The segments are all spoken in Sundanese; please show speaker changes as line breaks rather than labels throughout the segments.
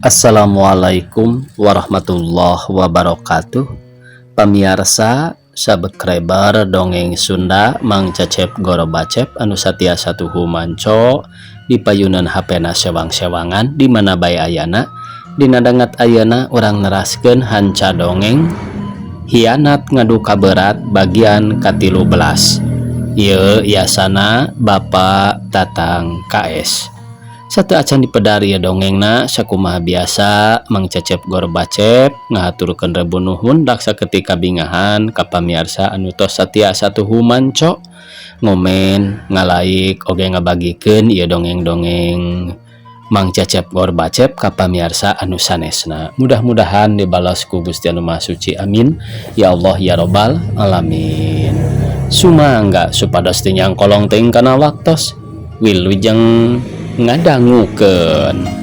Assalamualaikum warahmatullahi wabarakatuh. Pamiarsa subscriber dongeng Sunda Mang Cecep Gorobacep anu satia satuhu manco di payunan HP na sewang-sewangan di mana bae ayana. Dina danget ayeuna urang neraskeun hanca dongeng Hianat Ngadu Kaberat bagian ka-13. Ieu yasana Bapak Tatang KS. Sateuacan dipedar ieu dongengna, sakumaha biasa Mang Cecep Gorbacep ngahaturkeun rebu nuhun daksa ketika bingahan ka pamiarsa anu tos satia satuhu manco ngomen, ngalaik, oge ngabagikeun ieu dongeng-dongeng Mang Cecep Gorbacep ka pamiarsa anu sanesna. Mudah-mudahan dibalas ku Gusti Anu Maha Suci, amin ya Allah ya robbal alamin. Sumangga supados teu nyangkolong teuing kana waktos, wilujeng ngadangukeun.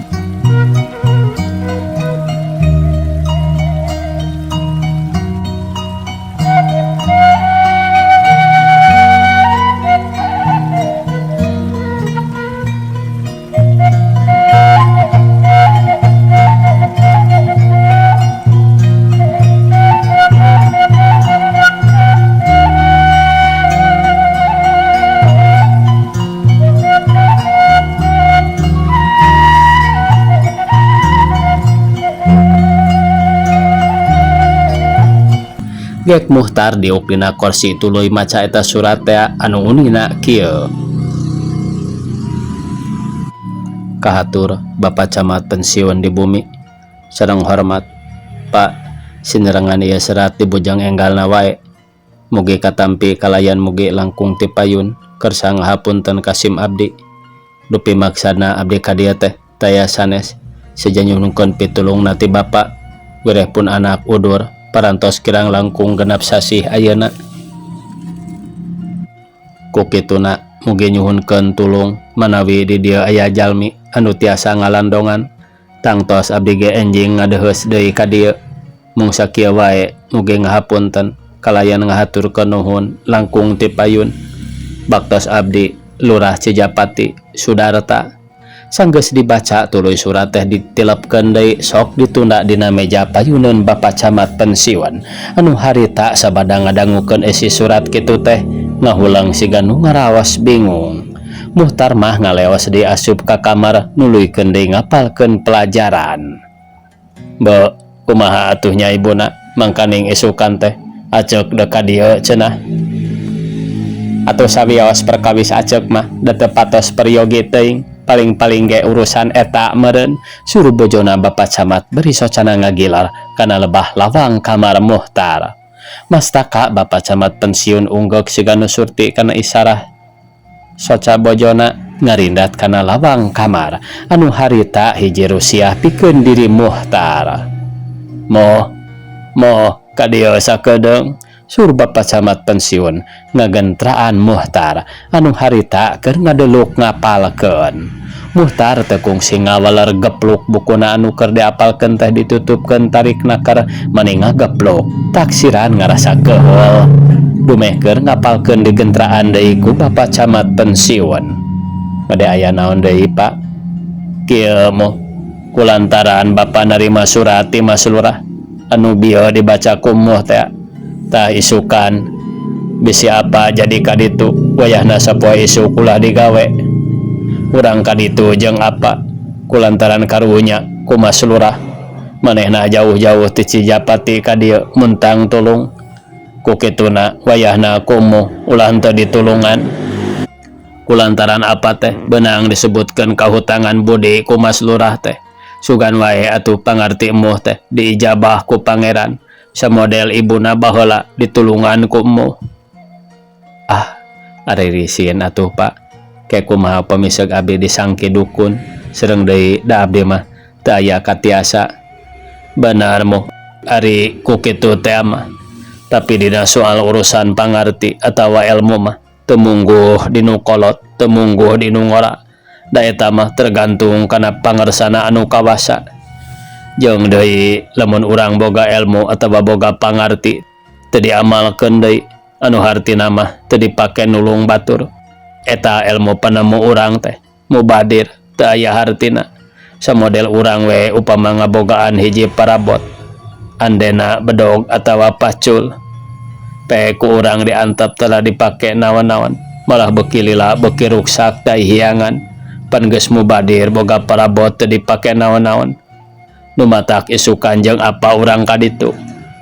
Gek Muhtar diuk dina korsi tuluy maca eta surat teh anu unina kieu. Kahatur Bapak Camat pensiun di bumi sareng hormat Pak, sinerengan ieu serat dibujang enggalna wae, mugi katampi kalayan mugi langkung ti payun. Kersa ngahapunten ka sim abdi, dupi maksana abdi ka dieu teh taya sanes seja nyuhunkeun pitulungna ti Bapak. Wireh pun anak udur parantos kirang langkung 6 sasih ayeuna. Ku kituna mugi nyuhunkeun tulung manawi di dieu aya jalmi anu tiasa ngalandongan, tangtos abdi ge enjing ngadeheus deui ka dieu. Mung sakieu wae, mugi ngahapunten kalayan ngahaturkeun nuhun langkung ti payun. Baktos abdi, Lurah Cijapati Sudarta. Sanggeus dibaca tuluy surat teh ditilepkeun deui, sok ditunda dina meja payuneun Bapak Camat pensiun anu harita sabada ngadangukeun isi surat kitu teh ngahulang siga nu ngaraos bingung. Muhtar mah ngaleos deui asup ka kamar nuluykeun deui ngapalkeun pelajaran. Be, kumaha atuh nya ibuna, mangkaning isukan teh aceuk deuk ka dieu cenah. Atuh sawios perkawis aceuk mah da teu patos peryogi teuing, paling-paling ge urusan eta meureun, suruh bojona Bapak Camat beri socana ngagilar kana lebah lawang kamar Muhtar. Mastaka Bapak Camat pensiun unggeuk siga nu surti kana isarah soca bojona, ngarindat kana lawang kamar anu harita hiji rusiah pikeun diri Muhtar. Moh, moh ka dieu sakedeung, sur Bapak Camat pensiun ngagentraan Muhtar anu harita keur ngadeluk ngapalkeun. Muhtar teu kungsi ngawaler, gepluk bukuna anu keur diapalkeun teh ditutupkeun, tarik naker mani ngagepluk taksiran ngarasa keheul dumeh keur ngapalkeun digentraan deui ku Bapak Camat pensiun. Bade aya naon deui, Pak? Kieu moh, kulantaran Bapak narima surat ti Mas Lurah anu bieu dibaca ku Muh teh, tah isukan bisi apa jadi kaditu, wayahna sapoe isuk ulah digawe. Urang kaditu jeung apa kulantaran karunya ku Mas Lurah, manehna jauh-jauh ti Cijapati ka dieu muntang tulung. Ku kituna wayahna kumuh ulah henteu ditulungan kulantaran apa teh beunang disebutkeun kahutangan budi ku Mas Lurah teh. Sugan wae atuh pangarti emuh teh diijabah ku pangeran samodel ibuna baheula ditulungan ku emuh. Ah, ari risin atuh, Pak, ke kumaha pamiseg abdi disangki dukun, sareng deui da abdi mah teu aya katiasa. Benar moh ari ku kitu teh mah, tapi dina soal urusan pangarti atawa ilmu mah teu mungguh dinu kolot, teu mungguh dinu ngora, da eta mah tergantung kana pangersana anu kawasa. Jeung deui lamun urang boga ilmu atawa boga pangarti teu diamalkeun deui, anu hartina mah teu dipake nulung batur, eta ilmu panemu urang teh mubadir, teu aya hartina. Samodel urang we upama ngabogaan hiji parabot andena bedog atawa pacul pe ku urang diantep telah dipake naon-naon malah beuki lila beuki ruksak da hiangan pan geus mubadir boga parabot teu dipake naon-naon nu matak isukan jeung apa urang ka ditu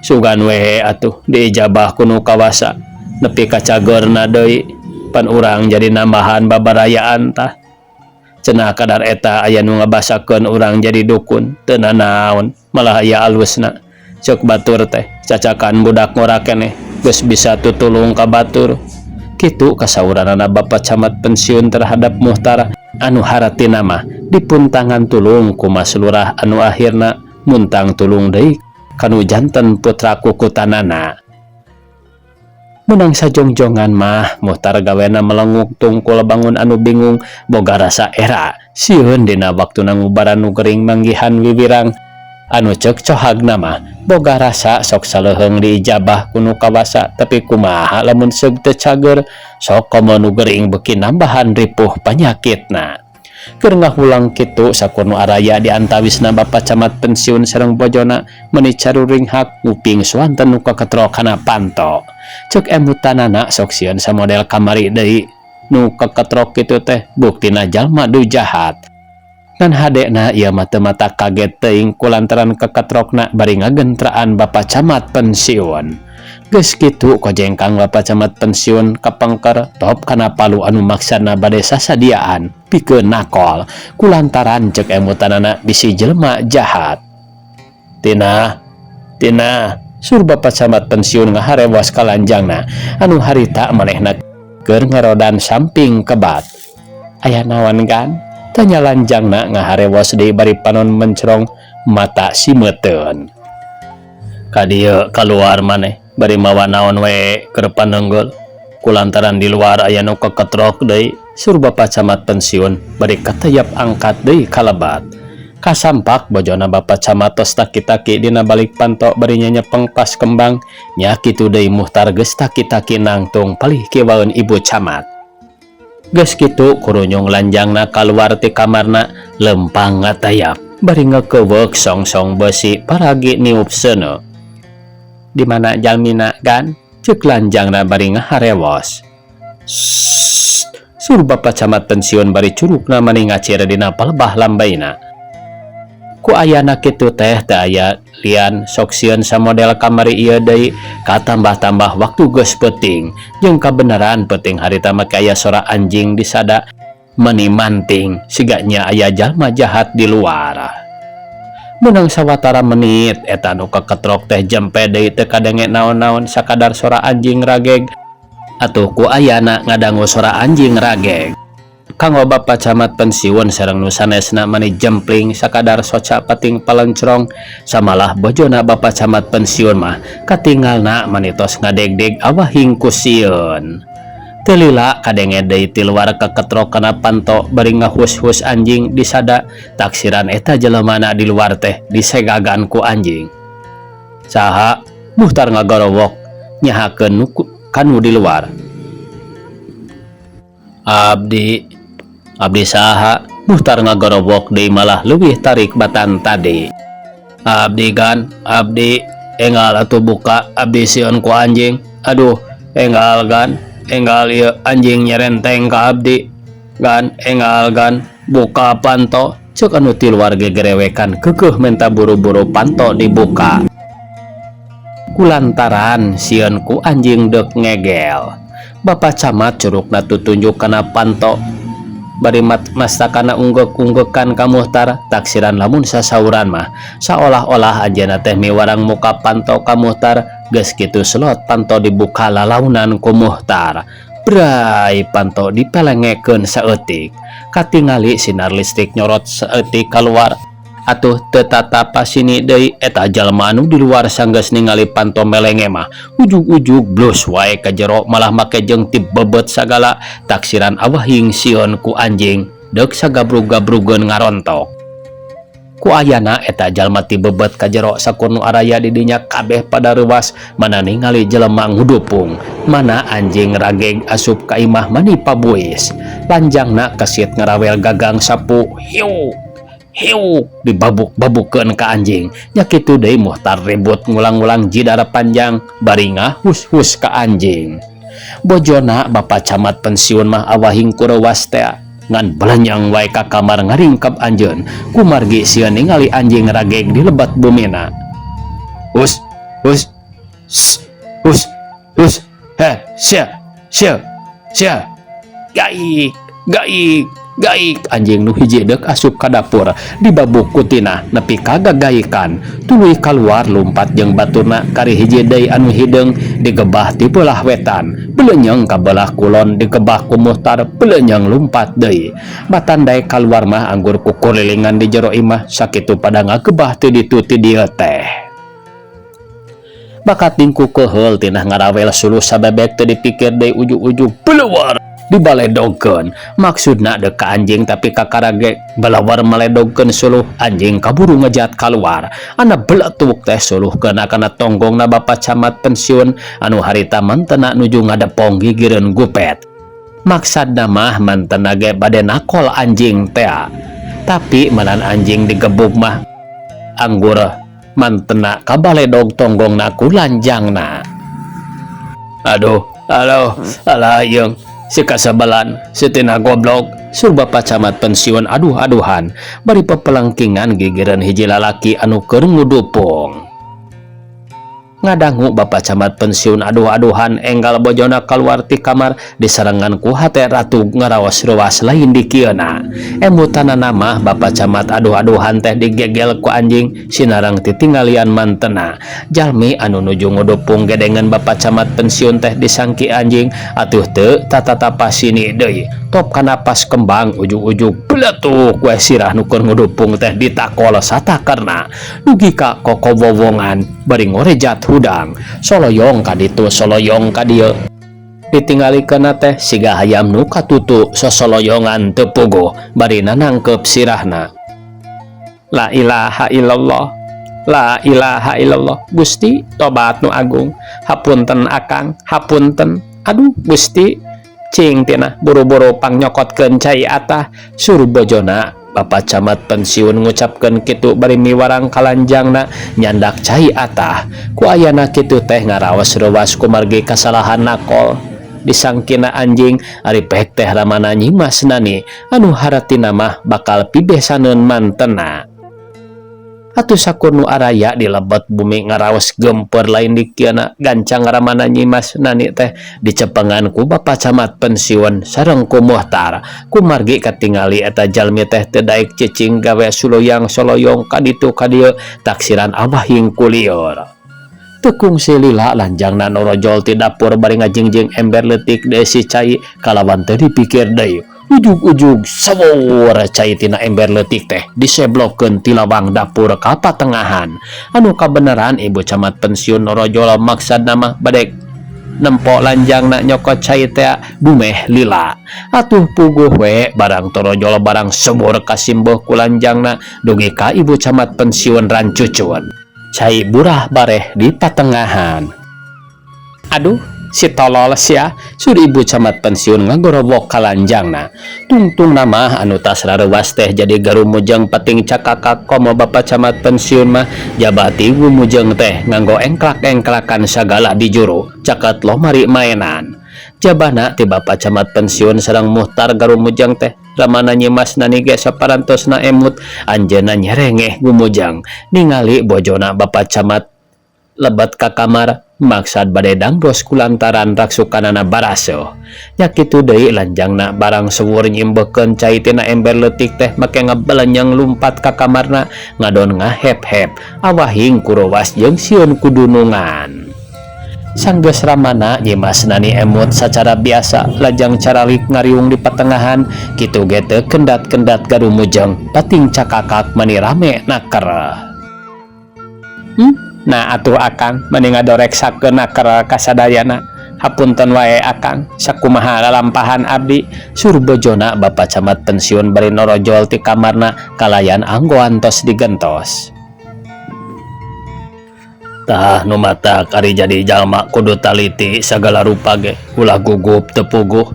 sugan we atuh diijabah ku nu kawasa nepi ka cageurna deui pan urang jadi nambahan babarayaan tah cenah kadar eta aya nu ngabasakeun urang jadi dukun teu nanaon malah aya alusna ceuk batur teh cacakan budak ngora keneh geus bisa tutulung ka batur kitu kasauranana Bapak Camat pensiun terhadap Muhtar anu haratina mah dipuntangan tulung ku Mas Lurah anu akhirna muntang tulung deui kanu janten putra kukutanana. Menang sajongjongan mah Muhtar gawena melenguk tungkul bangun anu bingung boga rasa era sieun dina waktuna ngubaran nu gering manggihan wiwirang anu ceuk cohagna mah boga rasa sok saleuheung diijabah ku nu kawasa tapi kumaha lamun seug teu cager sok komo nu gering beuki nambahan ripuh panyakitna. Keur ngahulang kitu sakur nu araya di antawisna Bapak Camat pensiun sareng bojona meuni caruringhak nguping suanten nu kaketrok kana panto. Ceuk emutanana sok sieun samodel kamari deui nu kaketrok kitu teh buktina jalma du jahat. Ngan hadena ieu mah teu mata kaget teuing kulantaran keketrokna bari ngagentraan Bapak Camat pensiun. Geus kitu kojengkang Bapak Camat pensiun kapengker top kana palu anu maksana bade sasadiaan pikeun nakol kulantaran ceuk emutanana bisi jelema jahat. Tina, Tina, sur Bapak Camat pensiun ngaharewos ka lanjangna anu harita manehna keur ngerodan samping kebat. Aya naon kan? Tanya lanjangna ngaharewos deui bari panon mencrong mata simeuteun. Ka dieu kaluar maneh bari mawa naon we keur panenggel kulantaran di luar aya nu keketrok deui sur Bapak Camat pensiun bari katayap angkat deui kalebat. Kasampak bojona Bapak Camat tos taki-taki dina balik panto bari nyanyepeng pas kembang nya kitu deui Muhtar geus taki-taki nangtung palih kiwaeun ibu camat. Geus kitu kurunyung lanjangna kaluar ti kamarna lempang ngatayap bari ngekeuweuk songsong beusi paragi niup seuneu. Di mana jalmina gan? Ceuk lanjangna bari ngaharewos. Sssst, sur Bapak Camat pensiun bari curugna mani ngacir dina palebah lambaina. Ku ayana kitu teh teu aya lian sok sieun samodel kamari ieu deui katambah-tambah waktu geus peuting jeung kabeneran peuting harita make aya sora anjing disada meni manting siga nya aya jalma jahat di luar. Menang sawatara menit eta nu keketrok teh jempe deui teu kadenge naon-naon sakadar sora anjing rageg. Atuh ku ayana ngadangu sora anjing rageg. Kanggo Bapak Camat pensiun sareng nu sanesna mani jempling sakadar soca pating palencrong samalah bojona Bapak Camat pensiun mah katinggalna mani tos ngadegdeg awahing ku sieun. Teu lila kadenge deui ti luar keketrok kana panto bari ngahus-hus anjing disada taksiran eta jelemana di luar teh disegagan ku anjing. Saha? Muhtar ngagorowok nyahakeun kanu di luar. Abdi, abdi saha? Muhtar ngagorowok deui malah leuwih tarik batan tadi. Abdi gan, abdi enggal atuh buka abdi sieun ku anjing. Aduh, enggal gan. Enggal ieu anjing nyerenteng ka abdi gan, enggal gan, buka panto. Ceuk anu ti luar gegerewekan keukeuh menta buru-buru panto dibuka kulantaran sieun ku anjing deuk ngegel. Bapak Camat curugna tutunjuk kana panto bari mastakana unggek-unggekan ka Muhtar taksiran lamun sasauran mah saolah-olah anjeunna teh miwarang muka panto ka Muhtar. Geus kitu slot panto dibuka lalaunan ku Muhtar. Bray panto dipelengekeun saeutik katingali sinar listrik nyorot saeutik kaluar. Atuh teu tatapa sini deui eta jalma anu di luar sanggeus ningali panto melenge mah ujug-ujug blus wae ka jero malah make jeung tibebet sagala taksiran awahing sieun ku anjing deuk sagabrug-gabrugeun ngarontok. Ku ayana eta jalma tibebet ka jero sakur nu araya di dinya kabeh pada reuwas mana ningali jelema ngudupung mana anjing rageg asup ka imah mani pabuis. Lanjangna kesit ngarawel gagang sapu hiu Hiuk dibabuk-babukeun ka anjing. Nya kitu deui Muhtar ribut ngulang-ngulang jidar panjang bari ngahus-hus ka anjing. Bojona Bapak Camat pensiun mah awahing kureuwas tea ngan belenyang wae ka kamar ngaringkep anjeun kumargi sieun ningali anjing rageg di lebet bumina. Hus hus sss hus hus heh sia sia sia gaik gaik gaik anjing nu hiji deuk asup ka dapur dibabuk ku Tina nepi ka gagaikan tuluy kaluar lumpat jeung baturna kari hiji deui anu hideung digebah ti beulah wetan belenyeng ka beulah kulon digebah ku Muhtar belenyeng lumpat deui batan daek kaluar mah anggur kukulilingan di jero imah sakitu pada ngagebah ti ditu ti dieu teh. Bakat dingku keheul tinah ngarawel suluh sabebek teu dipikir deui ujug-ujug belewar dibaledogkeun maksudna deuk ka anjing tapi kakara ge belewar maledogkeun suluh anjing kaburu ngejat kaluar ana beletuk teh suluh keuna kana tonggongna Bapak Camat pensiun anu harita mantena nuju ngadepong gigireun gupet maksadna mah mantena ge bade nakol anjing tea tapi menan anjing digebug mah anggur mantena kabaledog tonggongna ku lanjangna. Aduh, aduh, alah yeung, si kasabalan, si tina goblok, sur Bapak Camat pensiun aduh-aduhan bari pepelengkingan gigireun hiji lalaki anu keur ngudupung. Ngadangu Bapak Camat pensiun aduh-aduhan enggal bojona kaluar ti kamar disarengan ku hate ratug ngaraos reuas lain dikieuna. Emutanana mah Bapak Camat aduh-aduhan teh digegel ku anjing sinareng titinggalian mantena. Jalmi anu nuju ngudupung gedengan Bapak Camat pensiun teh disangki anjing atuh teu tatatapa sini deui. Top kana pas kembang ujug-ujug beletuk we sirah nu keur ngudupung teh ditakol satakerna dugi ka kokowowongan bari ngorejat hudang soloyong ka ditu soloyong ka dieu ditinggalikeunna teh siga hayam nu katutu sosoloyongan teu puguh bari nanangkeup sirahna. La ilaha illallah, la ilaha illallah, Gusti tobat nu agung, hapunten akang, hapunten, aduh Gusti cing tina buru-buru pangnyokotkeun cai atah suruh bojona Bapak Camat pensiun ngucapkeun kitu bari miwarang kalanjangna nyandak cai atah ku ayana kitu teh ngaraos reuwas kumargi kasalahan nakol disangkina anjing ari pek teh ramana Nyimas Nani anu haratina mah bakal pibesaneun mantena. Atuh sakur nu araya di lebet bumi ngaraos gempeur lain dikieuna gancang ramana Nyimas Nani teh dicepengan ku Bapak Camat pensiun sareng ku Muhtar kumargi katingali eta jalmi teh teu daek cicing gawe suloyang soloyong ka ditu ka dieu taksiran awahing ku lieur. Teu kungsi lila lanjangna norojol ti dapur bari ngajingjing ember leutik dieusi cai kalawan teu dipikir deui. Ujug-ujug sawur cai tina ember leutik teh diseblokkeun ti lawang dapur ka patengahan. Anu kabeneran ibu camat pensiun norojol maksadna mah bade nempo lanjangna nyokot cai tea dumeh lila. Atuh puguh we barang torojol barang sebur kasimboh ku lanjangna dugi ka ibu camat pensiun rancucun. Cai burah bareh di patengahan. Aduh, si tolol sia, sur ibu camat pensiun ngagorowok ka lanjangna. Tungtungna mah anu tas rareuwas teh jadi garumujeng peting cakakak komo bapak camat pensiun mah jabati gumujeng teh nganggo engklak-engklakan sagala di juru caket lomari mainan. Jabana ti bapak camat pensiun sareng Muhtar garumujeng teh ramana Nyimas Nani ge saparantosna emut anjeunna nyerengeh gumujeng ningali bojona bapak camat lebet ka kamar maksad bade dangdos kulantaran raksukanana baraseuh. Nya kitu deui lanjangna barang sewur nyimbekeun cai tina ember leutik teh make ngebelenyeng lumpat ka kamarna ngadon ngahep-hep awahing kuruwas jeung sieun kudunungan. Sanggeus ramana Nyimas Nani emut sacara biasa lajang caralik ngariung di patengahan kitu ge teu kendat-kendat garumujeng pating cakakak mani rame naker. Nah atuh akang mani ngadoreksakeun naker kasadayana hapunten wae akang sakumaha lalampahan abdi sur bojona bapak camat pensiun bari norojol ti kamarna kalayan anggoan tos digentos. Tah nu matak ari jadi jalma kudu taliti sagala rupa ge ulah gugup teu puguh.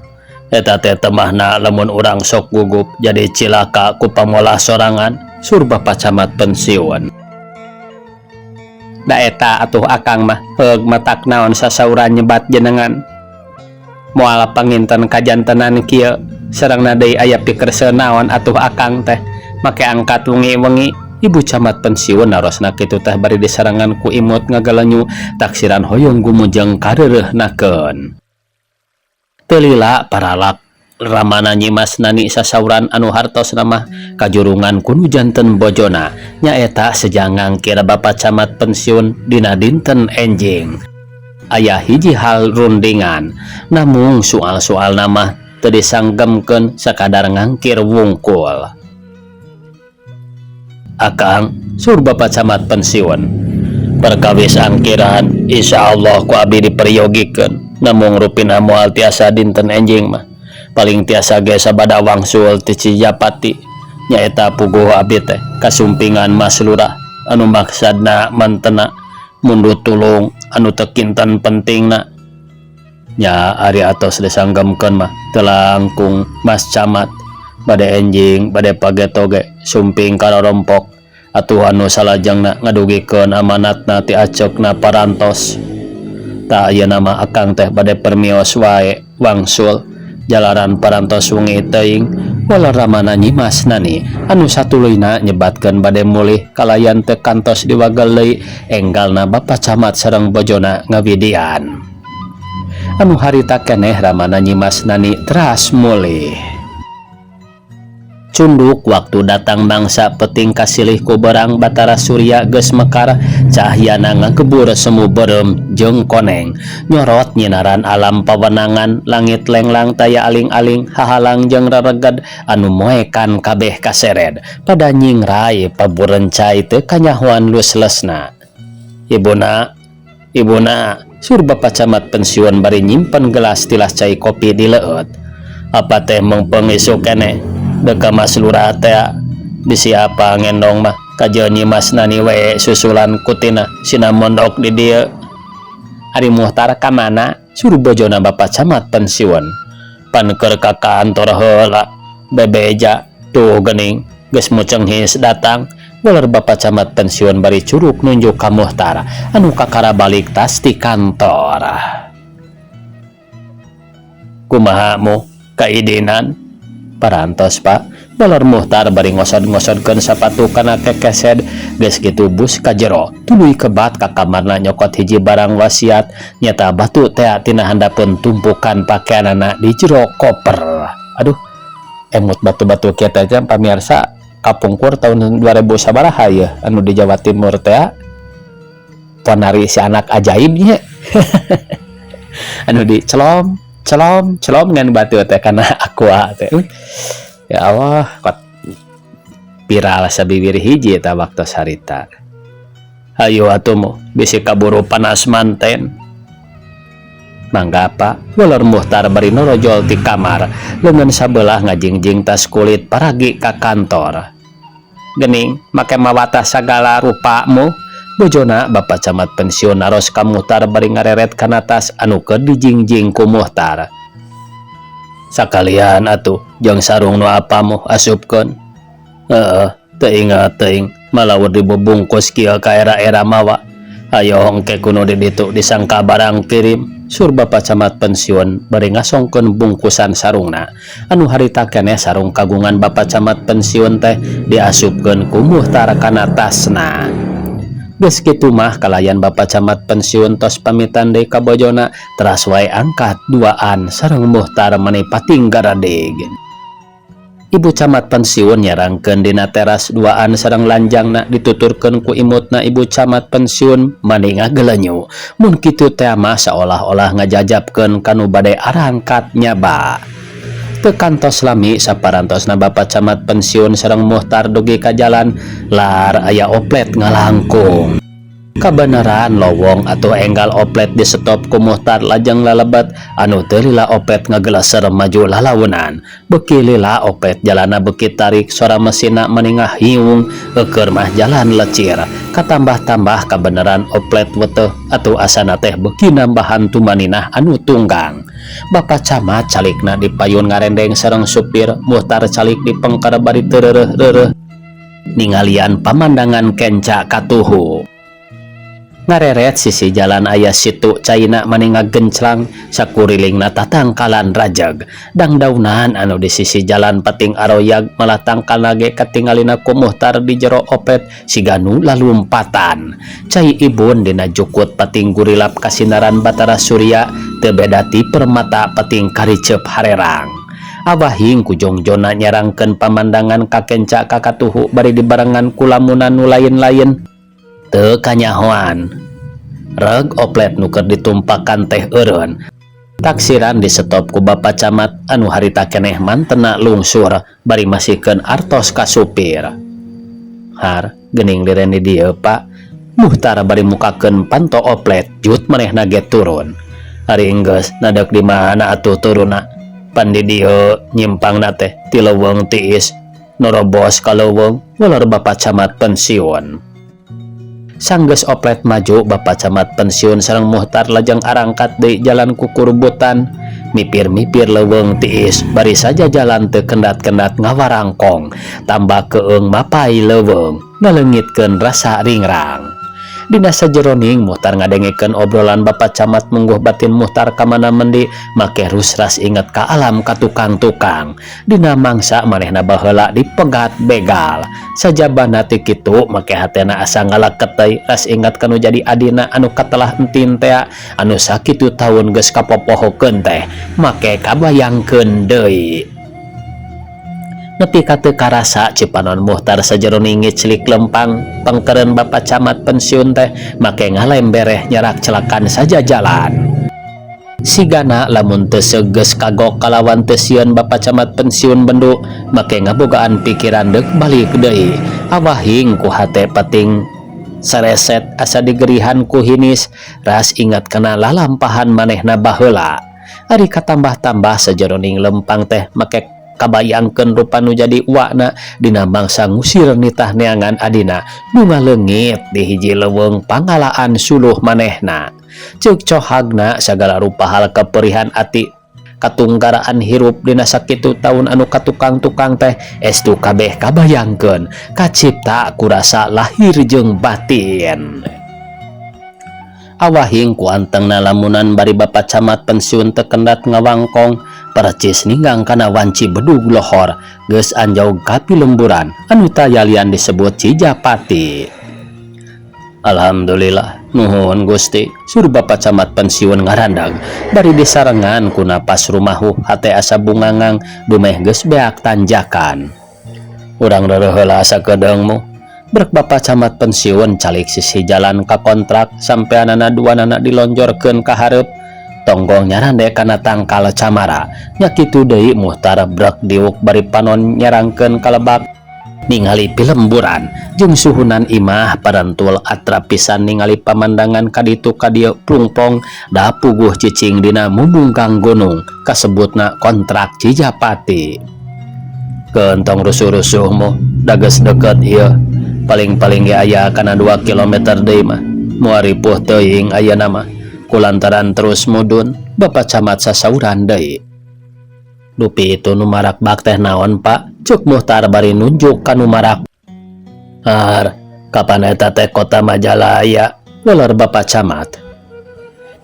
Eta teh temahna lamun urang sok gugup jadi cilaka ku pamolah sorangan, sur Bapak Camat pensiun. Da eta atuh akang mah heug matak naon sasauran nyebat jenengan. Moal panginten kajantenan kieu sarengna deui aya pikerseun naon atuh akang teh make angkat wengi-wengi. Ibu camat pensiun narosna kitu teh bari disarengan ku imut ngagalenyu taksiran hoyong gumujeng kareureuhnakeun. Teu lila paralak ramana Nyimas Nani sasauran anu hartosna mah kajurungan ku nu janten bojona nyaeta seja ngangkir Bapak Camat pensiun dina dinten enjing. Aya hiji hal rundingan namung soal-soalna mah teu disanggemkeun sakadar ngangkir wungkul. Akang, sur Bapak Camat pensiun. Perkawis angkiran insya Allah ku abdi diperyogikeun namung rupina moal tiasa dinten enjing mah. Paling tiasa ge sabada wangsul ti Cijapati nyaeta puguh abdi teh kasumpingan Mas Lurah anu maksadna mantena mundut tulung anu teu kinten pentingna. Nya ari atos disanggemkeun mah teu langkung Mas Camat bade enjing bade pageto ge sumping karorompok atuh anu salajengna ngadugikeun amanatna ti aceukna parantos. Tah ayeuna mah akang teh bade permios wae wangsul jalaran parantos wengi teuing walau ramana Nyimas Nani anu satuluyna nyebatkeun bade mulih kalayan teu kantos diwagel deui enggalna Bapak Camat sareng bojona ngawidian. Anu harita keneh ramana Nyimas Nani teras mulih. Cunduk waktu datang mangsa peting kasilih ku berang Batara Surya geus mekar cahyana ngagebur semu beureum jeung koneng nyorot nyinaran alam pawenangan langit lenglang taya aling-aling hahalang jeung rereged anu moekan kabeh kasered pada nyingrai paburencai teu kanyahoan luslesna. Ibuna, ibuna, sur Bapak Camat pensiun bari nyimpen gelas tilas cai kopi di leueut. Apa teh meungpeung isuk keneh deka Mas Lurah teh bisi apa ngendong mah kajeun Nyimas Nani we susulan kutina sina mondok di dieu. Ari Muhtar ka mana? Sur bojona Bapak Camat pensiun. Pan keur ka kantor heula bebeja tuh geuning geus mucenghis datang waler Bapak Camat pensiun bari curuk nunjuk ka Muhtar anu kakara balik tas ti kantor. Kumaha mu kaidinan? Parantos Pak, waler Muhtar bari ngosod-ngosodkeun sapatu kana kekesed geus kitu bus ka jero tuluy kebat ka kamarna nyokot hiji barang wasiat nyata batu tea tina handapeun tumpukan pakeanana di jero koper. Aduh, emut batu-batu kieu teh pamirsa kapungkur tahun 2000 sabaraha yeuh anu di Jawa Timur teh ponari si anak ajaibnya anu di celom celom celom ngan batu teh kana aqua teh. Ya Allah, kot viral sabiwir hiji eta waktu harita. Hayu atuh mu bisi kaburu panas manten. Mangga Pak, waler Muhtar bari norojol ti kamar leungeun sabelah ngajingjing tas kulit paragi ka kantor. Gening make mawa tas sagala rupamu? Bojona Bapak Camat pensiun naros ka Muhtar bari ngareret kana tas anu keur dijingjing ku Muhtar. Sakalian atuh jeung sarung nu apamu asupkeun. Heeh, teu ingat teuing malaur dibubungkus kieu ka era-era mawa. Ayo engke kuno di ditu disangka barang kirim, sur Bapak Camat pensiun bari ngasongkeun bungkusan sarungna. Anu harita keneh sarung kagungan Bapak Camat pensiun teh diasupkeun ku Muhtar kana tasna. Geus kitu mah kalayan Bapak Camat pensiun tos pamitan deui ka bojona teras wae angkat duaan sareng Muhtar mani pating garadeg. Ibu camat pensiun nyarangkeun dina teras duaan sareng lanjangna dituturkeun ku imutna ibu camat pensiun mani ngagelenyu mun kitu teh mah saolah-olah ngajajabkeun kanu bade arangkat nyaba. Teu kantos lami saparantosna Bapak Camat pensiun sareng Muhtar dugi ka jalan lar aya oplet ngalangkung. Kabeneran lowong atuh enggal oplet di stop ku Muhtar lajeng lalebet. Anu teu lila oplet ngageleser maju lalaunan. Beuki lila oplet jalana beuki tarik, sora mesinna mani ngahiung, eukeur mah jalan lecir. Katambah-tambah kabeneran oplet weteh atuh asana teh beuki nambahan tumaninah anu tunggang. Bapak Camat calikna di payun ngarendeng sareng supir, Muhtar calik di pengker bari teu reureuh-reureuh ningalian pamandangan kenca katuhu. Ngareret sisi jalan aya situ caina mani ngagenclang, sakurilingna tatangkalan rajeg dangdaunan anu di sisi jalan pating aroyag, malah tangkalna ge katingalina ku Muhtar di jero oplet siga nu lalumpatan. Cai ibun dina jukut pating gurilap kasinaran Batara Surya, teu beda ti permata pating kariceup harerang. Awahing ku jongjonna nyerangkeun pamandangan kakenca kakatuhu bari dibarengan ku lamunan nu lain-lain teu kanyahoan. Reg oplet nu keur ditumpakan teh eureun. Taksiran di stop ku Bapak Camat anu harita keneh mantena lungsur bari masihkeun artos ka supir. "Har, geuning liren di dieu, Pak," Muhtar bari mukakeun panto oplet, jut manehna ge turun. "Ari enggeus nadek di mana atuh turunna? Pan di dieu nyimpangna teh ti leuweung tiis norobos ka leuweung," welor Bapak Camat pensiun. Sanggeus oplet maju, Bapak Camat pensiun sareng Muhtar lajeng arangkat deui jalan kukurubutan mipir-mipir leuweung tiis bari saja jalan teu kendat-kendat ngawarangkong, tambah keung mapai leuweung ngaleungitkeun rasa ringrang. Dina sajeroning Muhtar ngadengekeun obrolan Bapak Camat, mungguh batin Muhtar kamana mendi, make rusras inget ka alam katukang-tukang dina mangsa manehna baheula dipegat begal. Sajabana ti kitu make hatena asa ngaleket deui, ras inget kanu jadi adina anu katelah entin tea anu sakitu taun geus kapopohokeun teh make kabayangkeun deui. Nepi ka teu karasa cipanon Muhtar sajeroning ngiclik lempang pengkeren Bapak Camat pensiun teh make ngalembereh nyarak celakan saja jalan. Sigana lamun teu seugeus kagok kalawan teu sieun Bapak Camat pensiun bendu, make ngabogaan pikiran deuk balik deui. Awahing ku hate pating sareset asa digerihan ku hinis, ras ingat kana lalampahan manehna baheula. Ari katambah-tambah sajeroning lempang teh make kabayangkeun rupa nu jadi uakna dina mangsa ngusir nitah neangan adina nu ngaleungit di hiji leuweung pangalaan suluh manehna. Ceuk cohagna sagala rupa hal keperihan ati katunggaraan hirup dina sakitu taun anu katukang-tukang teh estu kabeh kabayangkeun, kacipta kurasa lahir jeung batin. Awahing ku antengna lamunan bari Bapak Camat pensiun teu kendat ngawangkong, percis ninggang kana wanci bedug lohor geus anjaug ka pilemburan anu tayalian disebut Cijapati. "Alhamdulillah, nuhun Gusti," sur Bapak Camat pensiun ngarandag bari disarengan ku napas rumahu, hate asa bungangang dumeh geus beak tanjakan. "Urang reureuh heula sakedeung mu," brek Bapak Camat pensiun calik sisi jalan ka kontrak sampeanana duanana dilonjorkeun ka hareup, tonggong nyarande kana tangkal camara. Nya kitu deui Muhtar brek diuk bari panon nyerangkeun ka lebak ningali pilemburan jeung suhunan imah parantul atrap pisan ningali pamandangan kaditu kadieu plungplong da puguh cicing dina mumungkang gunung kasebutna kontrak Cijapati. "Keun, tong rusuh-rusuh mu, da geus deket ieu, paling-paling ge aya kana 2 km deui mah, moal ripuh teuing ayeuna mah kulantaran terus mudun," Bapak Camat sasauran deui. "Dupi itu nu marakbak teh naon, Pak?" cuk Muhtar bari nunjuk ka nu marak. "Har, kapan eta teh kota Majalaya," welor Bapak Camat.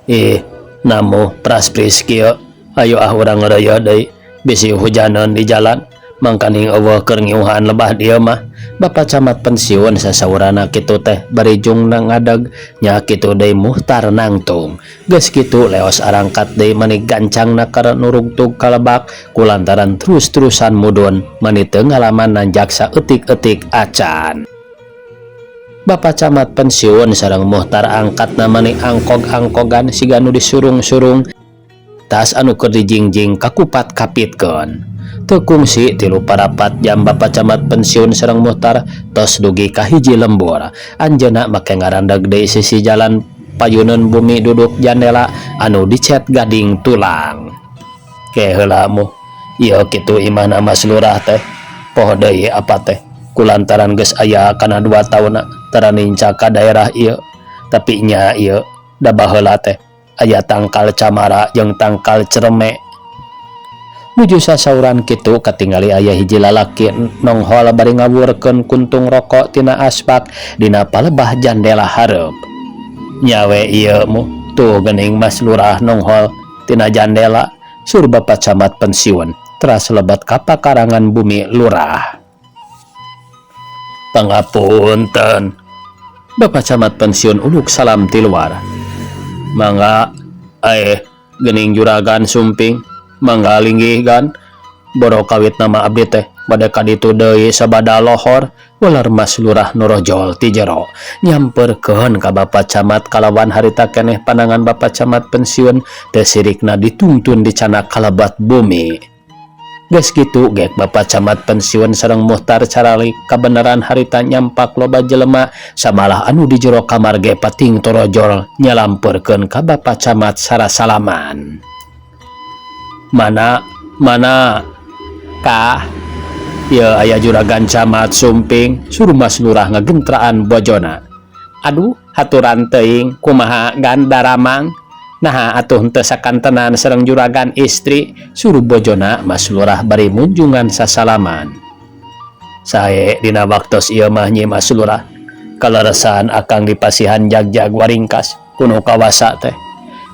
"Ih, namu praspris kieu. Ayo ah, urang ngeureuyeun deui, bisi hujaneun di jalan, mangkaning euweuh keur ngiuhan lebah dieu mah," Bapak Camat pensiun sasaurana kitu teh bari jungna ngadeg. Nya kitu deui Muhtar nangtung. Geus kitu leos arangkat deui mani gancangna keur nurugtug ka lebak kulantaran terus-terusan mudun mani teu ngalaman nanjak saeutik-eutik acan. Bapak Camat pensiun sareng Muhtar angkatna mani angkog-angkogan siga nu disurung-surung. Tas anu keur dijingjing kakupat-kapitkeun. Teu kungsi tilu parapat jam Bapak Camat pensiun sareng Muhtar tos dugi ka hiji lembur. Anjeunna make ngarandag deui sisi jalan payuneun bumi duduk jandela anu dicet gading tulang. Ke heula muh, ieu kitu imahna Mas Lurah teh. Poho deui apa teh kulantaran geus aya kana 2 taunna tara nincak ka daerah ieu. Tapi nya ieu da baheula teh aya tangkal camara jeung tangkal cereme. Nuju sasauran kitu katingali aya hiji lalaki nonghol bari ngawurkeun kuntung rokok tina aspak dina palebah jandela hareup. Nyawe ieu muh tuh geuning Mas Lurah nonghol tina jandela sur Bapak Camat pensiun teras lebet ka pakarangan bumi lurah. Pangapunten. Bapak Camat pensiun uluk salam ti luar. Mangga geuning juragan sumping mangga linggih gan boro kawit nama abdi teh bade ka ditu deui sabada lohor ular Mas Lurah norojol ti jero nyamperkeun ka Bapak Camat kalawan harita keneh pandangan Bapak Camat pensiun teh sirikna dituntun dicanak kalabat bumi. Geus kitu gek Bapak Camat pensiun sareng Muhtar caralik kabeneran harita nyampak loba jelema samalah anu di jero kamar ge pating torojol nyalamperkeun ka Bapak Camat sarasalaman. Mana mana kah ieu aya juragan camat sumping suruh Mas Lurah ngagentraan bojona. Aduh haturan teuing kumaha gan daramang naha atuh henteu sakantenan sareng juragan istri suruh bojona Mas Lurah bari munjungan sasalaman. Sae dina waktos ieu mah Nyi Mas Lurah kaleresan akang dipasihan jagjag waringkas kuno kawasa teh.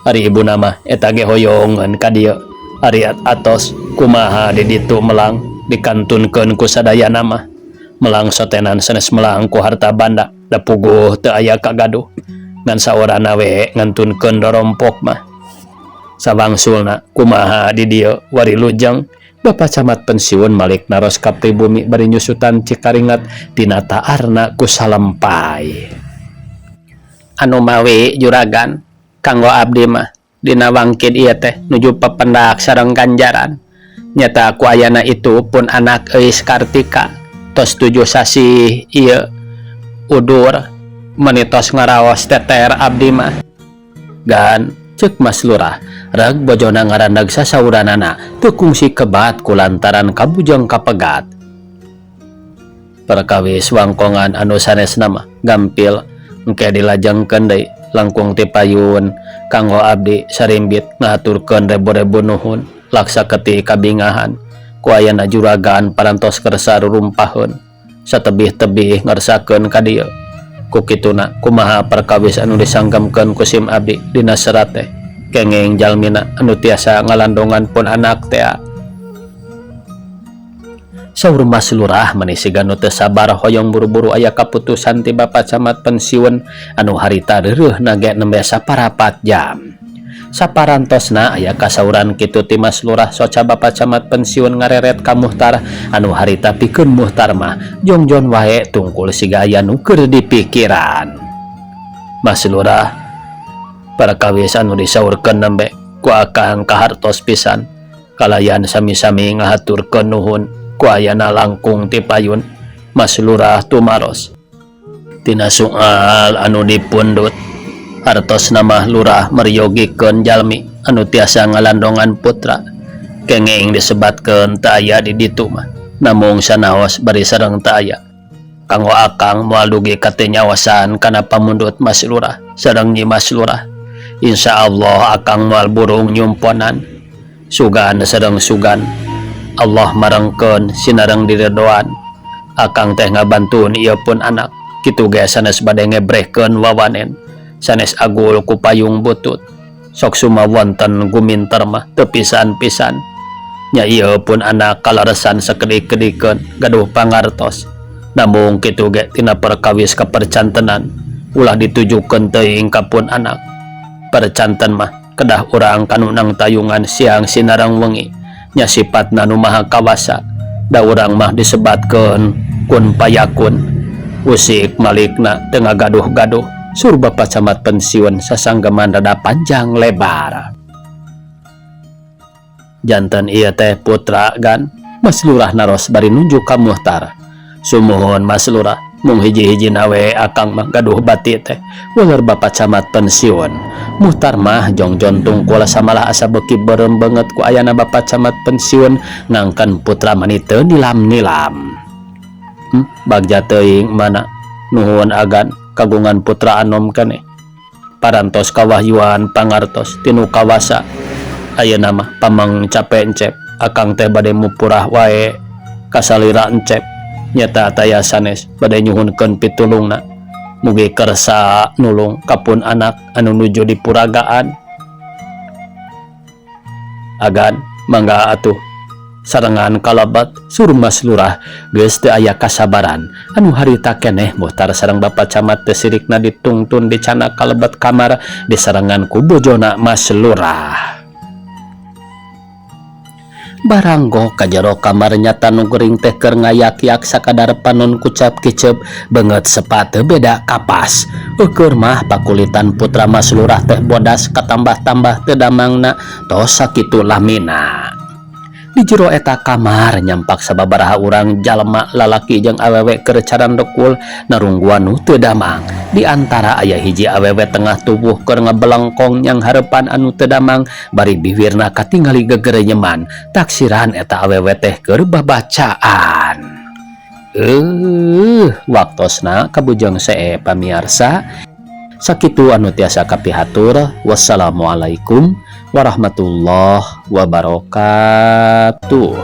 Ari ibuna mah eta ge hoyongeun ka dieu. Ari atos kumaha di ditu melang dikantunkeun ku sadayana mah. Melang sotenan sanes melang ku harta banda da puguh teu aya kagaduh. Ngan saorana we ngantunkeun dorompok mah. Sawangsulna kumaha di dieu wari lujeng Bapak Camat pensiun malik naros ka pribumi bari nyusutan cikaringat tina taarna ku salempai. Anu mawi juragan kanggo abdi mah dina wangkid ieu teh nuju pependak sareng ganjaran. Nyata ku ayana itu pun anak Euis Kartika tos 7 sasih ieu udur menitos ngaraos teter abdi mah. Gan ceuk Mas Lurah reg bojona ngarandag sasauranana teu kungsi kebat kulantaran kabujeng kapegat. Perkawis wangkongan anu sanesna mah gampil engke dilajengkeun deui langkung ti payun kanggo abdi sarimbit ngahaturkeun rebu-rebu nuhun laksa keti kabingahan ku ayana juragan parantos kersa rurumpaheun satebih-tebih ngersakeun ka dieu. Ku kituna kumaha perkawis anu disanggemkeun ku sim abdi dina serat teh kengeng jalmina anu tiasa ngalandongan pun anak tea. Saur Mas Lurah meni siga nu teu sabar hoyong buru-buru aya kaputusan ti Bapak Camat pensiun anu harita reureuhna ge nembe saparapat jam. Saparantosna aya kasauran kitu ti Mas Lurah soca Bapak Camat pensiun ngareret ka Muhtar anu harita pikeun Muhtar mah jongjon wae tungkul siga aya nu keur dipikiran. Mas Lurah perkawis anu disaurkeun nembe ku akang kahartos pisan kalayan sami-sami ngahaturkeun nuhun ku ayana langkung ti payun Mas Lurah tumaros. Tina soal anu dipundhut hartos nama lurah meryogikeun jalmi anu tiasa ngalandongan putra kenging disebatkeun teu aya di ditu mah namung sanaos bari sareng teu aya kanggo akang moal dugi ka teu nyaosan kana pamundut Mas Lurah sareng Nyi Mas Lurah. Insyaallah akang moal burung nyumponan sugan sareng sugan Allah marengkeun sinareng diredoan akang teh ngabantun ieu pun anak kitu ge sanes bade ngebrehkeun wawanen sanes agul ku payung butut sok suma wonten guminter mah teu pisan-pisan nya ieu pun anak kalaresan sakedik-kedikeun gaduh pangartos namung kitu ge tina perkawis kapercantenan ulah ditujukeun teuing ka pun anak percanten mah kedah urang kanu nang tayungan siang sinareng wengi nya sipatna nu maha kawasa da urang mah disebatkeun kun payakun usik malikna teu ngagaduh-gaduh sur Bapak Camat pensiun sasanggeman rada panjang lebar. Janten ieu teh putra Gan? Mas Lurah naros bari nunjuk ka Muhtar. Sumuhun Mas Lurah, mung hiji-hijina we akang mah gaduh bati teh, waler Bapak Camat pensiun. Muhtar mah jongjon tungkul samalah asa beuki beureum beungeut ku ayana Bapak Camat pensiun ngangken putra mani teu nilam-nilam. Hmm, bagja teuing mana nuhun agan kagungan putra anom keneh. Parantos kawahyuan pangartos tinu kawasa. Ayeuna mah pameng cape encep akang teh bade mupurah wae ka salira encep nyata taya sanes bade nyuhunkeun pitulungna mugi kersa nulung ka pun anak anu nuju dipuragaan. Agan mangga atuh sarengan kalebet sur Mas Lurah geus teu aya kasabaran anu harita keneh Muhtar sareng Bapak Camat teu sirikna ditungtun dicanak kalebet kamar disarengan ku bojona Mas Lurah. Baranggo ka jero kamar nyata nu gering teh keur ngayak-yak sakadar panon kucap kicep beungeut sepa teu beda kapas. Eueur mah pakulitan putra Mas Lurah teh bodas katambah-tambah teu damangna tos sakitu lamina. Di jero eta kamar nyampak sababaraha urang jalma lalaki jeung awewe keur carandekul narungguan nu teu damang. Di antara aya hiji awewe tengah tubuh keur ngabelengkong nyang hareupan anu teu damang bari bibirna katingali gegerenyeman taksiran eta awewe teh keur babacaan. Waktosna kabujeng see pamiarsa sakitu anu tiasa kapihatur. Wassalamualaikum warahmatullahi wabarakatuh.